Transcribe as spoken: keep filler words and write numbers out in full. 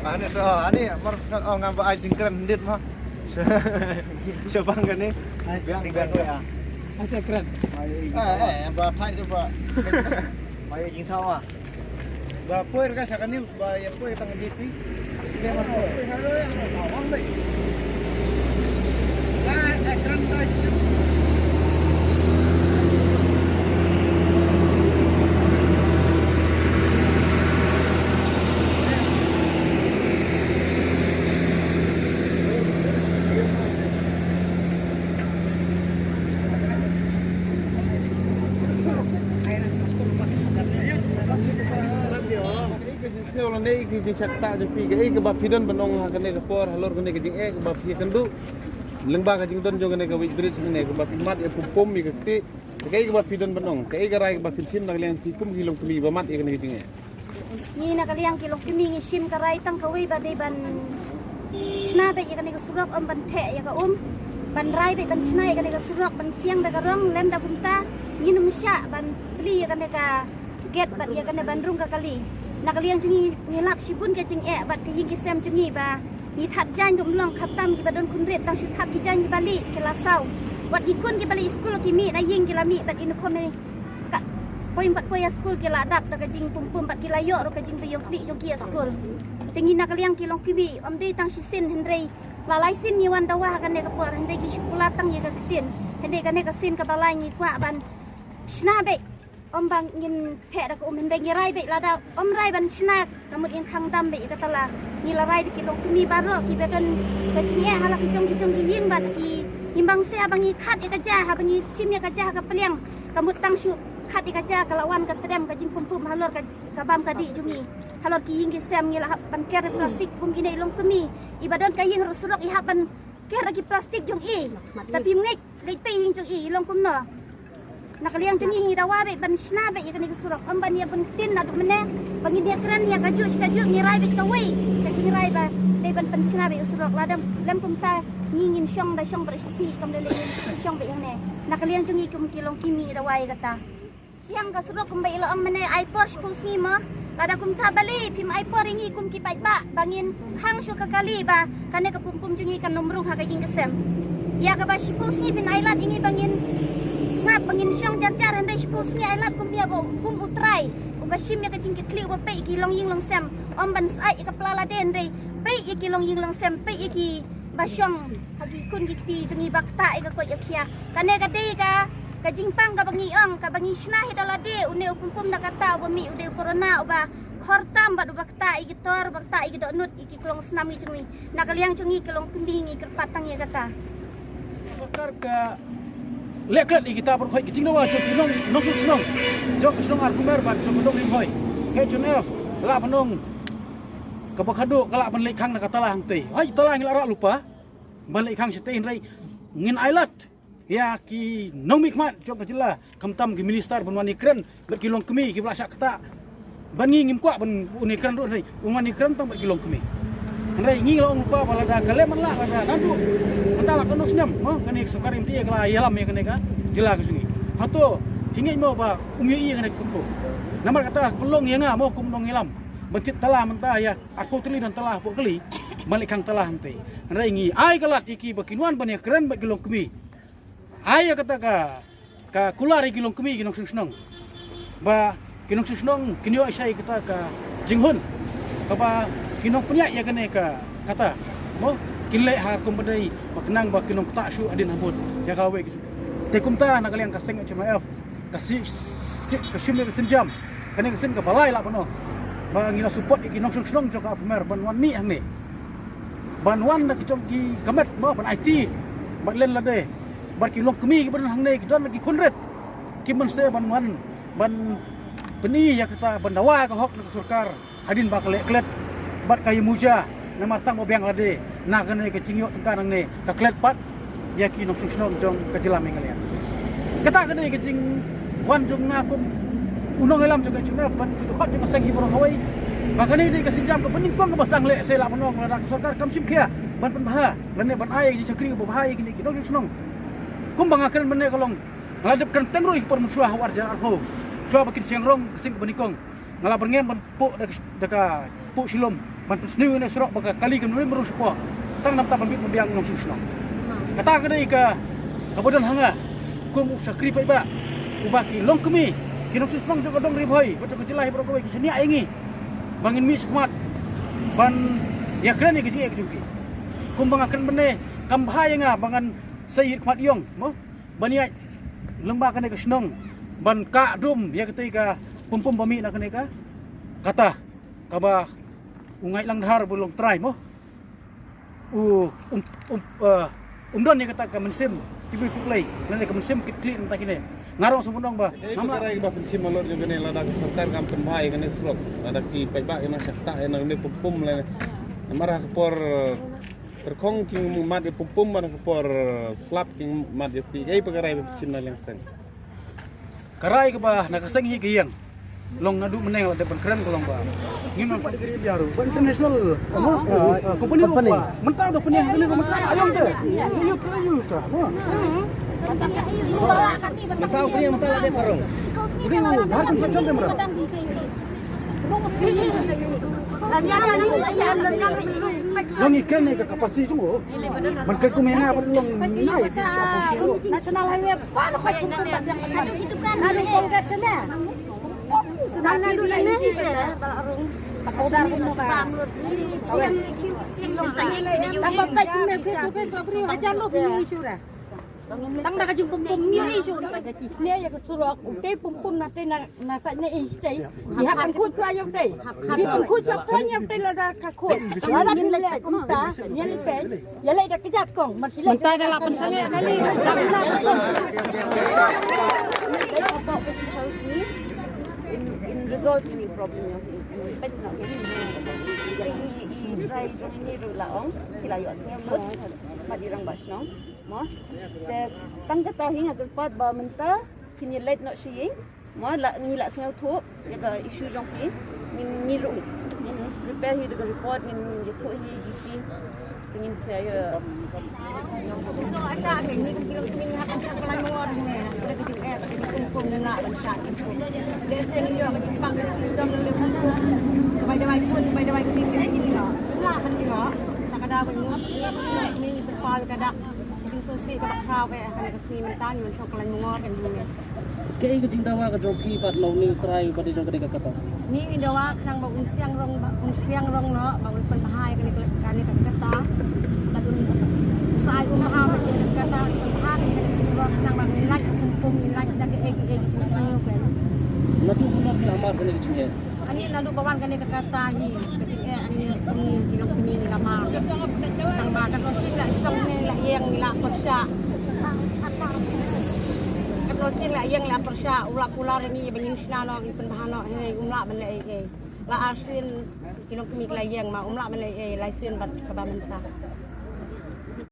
Ani so, ani mar, oh, ngam ba ai jingkren dit ma. Shabang kane. Biang, biang, ya. Asa kren. Eh, eh, ba thai tu ba. Mai jingthaw ah. Ba poi ka sha kane ba ya poi tang di pi. Dia mar poi ha lo ya, awang dei. Ah, eh, kren dei. Sngewlong ne i ki jingshakta jong phi, kaei kaba phi don ban ong ha kane ka por halor kane ka jingeh kaba phi kynduh lyngba ka jingdon jong kane ka weight bridge kane kaba phi mad ïa pum pum ïa ka kti. Kaei kaba phi don ban ong, kaei ka rai kaba phin shim na ka liang phi kum ki longkmie ba mad ïa kane ka jingeh? Ngi na ka liang ki longkmie ngi shim ka rai tang kawei ba dei ban shna beit ïa kane ka surok, ym ban theh ïa ka um, ban rai beit ban shna ïa kane ka surok ban siang da ka rong, lem da kumta ngin ym shah ban plie ïa kane ka gate bad ïa kane ban rung ka kali. Na ka liang jong ngi ngi lap shibun ka jingeh bad ka ïing ki sem jong ngi ba ngi thad jaiñ ruh ym long, khamtam kiba don khun rit, tang shu thad ki jaiñ kiba lieh ki la saw. Wat ki khun kiba leit skul ki mih na ïing ki la mih bad uniform, eh, ka poi bad poi ha skul ki la dap da ka jingpum pum bad ki la ïoh ruh ka jingpynïoh khlieh jong ki ha skul. Te ngi na ka liang ki longkmie ym dei tang shisien, hynrei la lai sien ngi wan dawa ha kane ka por, hynrei ki shu kular tang ïa ka ktien. Hynrei kane ka sien kaba lai ngi kwah ban shna beit, ym ba ngin theh da ka um, hynrei ngi rai beit lada ym rai ban shna ka mut ngin khang dam beit ïa ka tala. Ngi la rai da ki longkmie baroh kiba don ka jingeh ha la ki jong ki jong ki ïing bad ki, ngim bang seh haba ngi khat ïa ka ja, haba ngi shim ïa ka ja ha ka pliang, ka mut tang shu khat ïa ka ja ka la wan ka trem ka jingpum pum halor ka, ka bam ka dih jong ngi. Halor ki ïing ki sem ngi la hap ban ker da plastik kum kine i longkmie. Iba don ka ïing ruh surok i hap ban ker da ki plastik jong i. Tapi ngeit leit pei ïing jong i, i long kumno. Na ka liang jong ngi ngi dawa beit ban shna beit ïa kane ka surok, ym ban ïa ban ktien naduh mynne ba ngin ïa kren ïa kajuh shi kajuh. Ngi rai beit kawei ka jingrai ba dei ban pynshna beit ïa ka surok. Lada lem kumta ngi ngin shong da shong bad shisih, kam dei lei ngin shong beit hangne. Na ka liang jong ngi kum ki longkmie ngi dawa ïa kata. Siang ka surok kumba i la ong mynne, ai por shiphew sngi mo. Lada kumta balei phim ai por ïa ngi kum ki paidbah ba ngin khang shuh ka kali ba kane ka pum pum jong ngi kan ym rung ha ka ïing ka sem. Ïa kaba shiphew sngi phin ai lad ïa ngi ba ngin sngap ba ngin shong jar jar, hynrei shiphew sngi ai lad kum ïa ba kum u trai uba shim ïa ka jingkitkhlieh uba peit ïa ki longïing longsem, ym ban sait ïa ka pla lade, hynrei peit ïa ki longïing longsem, peit ïa ki ba shong ha ki khun ki kti jong ngi ba ktah ïa ka koit ïa ka khiah. Kane ka dei ka, ka jingpang kaba ngi ong, kaba ngi shna hi da lade. Une u pum pum na kata uba mih u dei u corona uba khor tam bad uba ktah ïa ki tor, uba ktah ïa ki dohnud, ïa ki klong snam ngi jong ngi. Na ka liang jong ngi ki longkmie ngi kyrpad tang ïa kata. Sorkar ka leh klet ïa kita baroh ki jingdawa jong ki nong, nongshong shnong, jong ka shnong Arphumer bad jong ka Dong Rimhoi. Ka H N F lah ban ong kaba khadduh ka lah ban leit khang na ka tala hangtei. Hoi tala ngi la rah lypa ban leit khang shatei, hynrei ngin ai lad ïa ki nongmihkhmat jong ka jylla, khamtam ki minister ban wan ïakren bad ki longkmie kiba la shah ktah. Ban ngi ngim kwah ban un ïakren ruh, hynrei un wan ïakren tang bad ki longkmie. Hynrei ngi la ong lypa ba lada ka leh man la, lada naduh mynta la katno snem mo kane ka sorkar M D A ka la ïalam ïa kane ka jylla ka jong ngi. Hato phi ngeit mo ba um ïohi ïa kane ka pynpaw? Namar kata ka pynlong ïa nga mo kum nongïalam ban thied tala mynta ïa arphew tylli don tala hapoh kali ban leit khang tala hangtei. Hynrei ngi ai ka lad ïa ki ba kin wan ban ïakren bad ki longkmie. Ai ïa kata ka, ka kular ïa ki longkmie ki nongshong shnong ba ki nongshong shnong kin ïoh shai kata ka jinghun kaba ki nongpynïaid ïa kane ka kata mo kin leh ha kum ba dei ba khnang ba ki nongktah shuh hadien habud ïa kawei. Te kumta na ka liang ka seng H M I F ka si, si, ka shim ïa ka sienjam. Kane ka sien kaba lai lah ban ong ba ngi la support ïa ki nongshong shnong jong ka Arphumer ban wan mih hangne, ban wan da ki jong ki ka met mo ban aiti bad len lade bad ki longkmie kiba don hangne ki don ki khun rit ki mynse ban wan ban pyni ïa kata ban dawa ïa ka hok na ka sorkar. Hadien ba ka leh klet bad ka ïa muja namar tang ba biang lade na kane ka jingïoh tyngka nangne ka klet pat ïa ki nongshong shnong jong ka jylla Meghalaya. Kata ka dei ka jingwan jong nga kum u nongïalam jong ka jylla bad ki dkhot jong ka seng hi baroh kawei ba kane dei ka sienjam kaba nyngkong kaba sdang leh. Sa lah ban ong lada ka sorkar kam shim khia ban pynbha lane ban ai ïa ka jingshakri kaba bha ïa kine ki nongshong shnong. Kumba nga kren mynne ka long nga la dep kren teng ruh ïa ka por mynshuwa ha u ar hajar arphew shuwa ba kin shong rong ka seng kaba nyngkong. Nga la byrngem ban puh da ka, da ka puh shilum ban pynsniew ïa kane ka surok ba ka kali kan rim ruh shapoh. Tang namar ban bit ban biang nongshong shnong. Kata ka dei ka kaba don ha nga kum u shakri paidbah uba ki longkmie ki nongshong shnong jong ka dong Ri Bhoi bad jong ka jylla hi baroh kawei ki shaniah ïa ngi ba ngin mih shakhmat ban ïakren ïa ki jingeh ki jong ki. Kumba nga kren mynne kam bha ïa nga ba ngan sa ïaid khmat ïong mo ban ïaid lyngba kane ka shnong ban kah dum ïa katei ka pumpum ba mih na kane ka kata kaba u Ngaitlang Dhar ba long trai mo. U um um eh, um don ïa kata ka mynsiem tibri tuklei lane ka mynsiem kit khlieh nangta kine. Nga rong sngewbha ong ba Dei namar ba karai ba pynsiem halor jong kane lada ka sorkar kam pynbha ïa kane surok lada ki paidbah ïa na shakta ïa na kane pumpum lane. Namar ha ka por tyrkhong ki mad ïa pumpum bad ha ka por slap ki mad ïa ti ei ba karai ba pynsiem na liang seng. Karai kaba na ka seng hi ka ïeng. Long naduh mynne la dep ban kren ka long ba ngim nang pat kri biaru ba international company rupa mynta da pynïang kali ruh mynta ayong te. Yu kri yu ta. Mynta pynïang mynta la dep arong. Ri u har kan sa chon dem ra. Long i kren ne ka capacity jong u. Man kren kum ïa nga ba long nai. National Highway ba na khoi kum kan ba jang kan. Na dong kong ka chene. Na dong kong ka chene. Tang ba pek ne face to face ba bri hajar lo kini issue ra. Tang da ka jingpumpum ngi issue na ka jisne ïa ka surok u te pumpum na te na na sa ne i te. Di hap kan khut chwa ïa te. Di kan khut chwa pon ïa te la da ka khut. La da kin le kumta ïa le pe. Ïa le da ka jat kong ma ki le. Mynta da la pynsange ka ni. In, in resolve ni problem ïa ki. Pet na ni. Ni rai ni ru la ong. Ki la ïoh sngewmut. Ma di rang ba shnong. Mo. Te tang kata hi nga kyrpad ba mynta kin ïa leit noh sha ïing. Mo la ngi la sngewthuh ïa ka issue jong phi. Ngin ngi ruh ngin prepare hi da ka report ngin ïathuh hi D C. Te ngin sa ïa. So asha ke ni kum ki long ki mini hap kan shah ka lai mawar ne. Ka dei ka jingeh ka dei kum kum la ban shah kum kum. Lehse ngin ïoh ka jingpang ka jingshitom lem lem kum kum. Ka bai dawai pun ka bai dawai ka dei sha ngin ïoh. Kum la ban ïoh. Ta ka da ban ïoh. Ngin pynpaw ïa ka dak. Ka jingsngewsih kaba khraw ka ïa kane ka sngi mynta ngi wan shong ka lain mangor kan jong ngi. Kaei ka jingdawa ka jong phi bad na une u trai uba dei jong kane ka kata? Ngi ngi dawa khnang ba un siang rong ba un siang rong noh ba un pynbha ïa kane ka kane ka kata. Bad un sa ai un bha ba kane ka kata un pynbha kane ka surok khnang ba ngin lait kum kum ngin lait da kaei kaei ka jingsngew kan. Naduh kumno phi la mad kane ka jingeh? Ani naduh ba wan kane ka kata hi ka jingeh ani kumne ki long kumne ngi la mar. Tang ba katno sien la shong ne la ïeng ngi la pyrshah. Katno sien la ïeng la pyrshah u la kular ïa ngi ba ngin shna noh ngin pynbha noh hei um lah ban leh ei ei. La ar sien ki long kumne ki la ïeng ma um lah ban leh ei ei lai sien bad kaba mynta.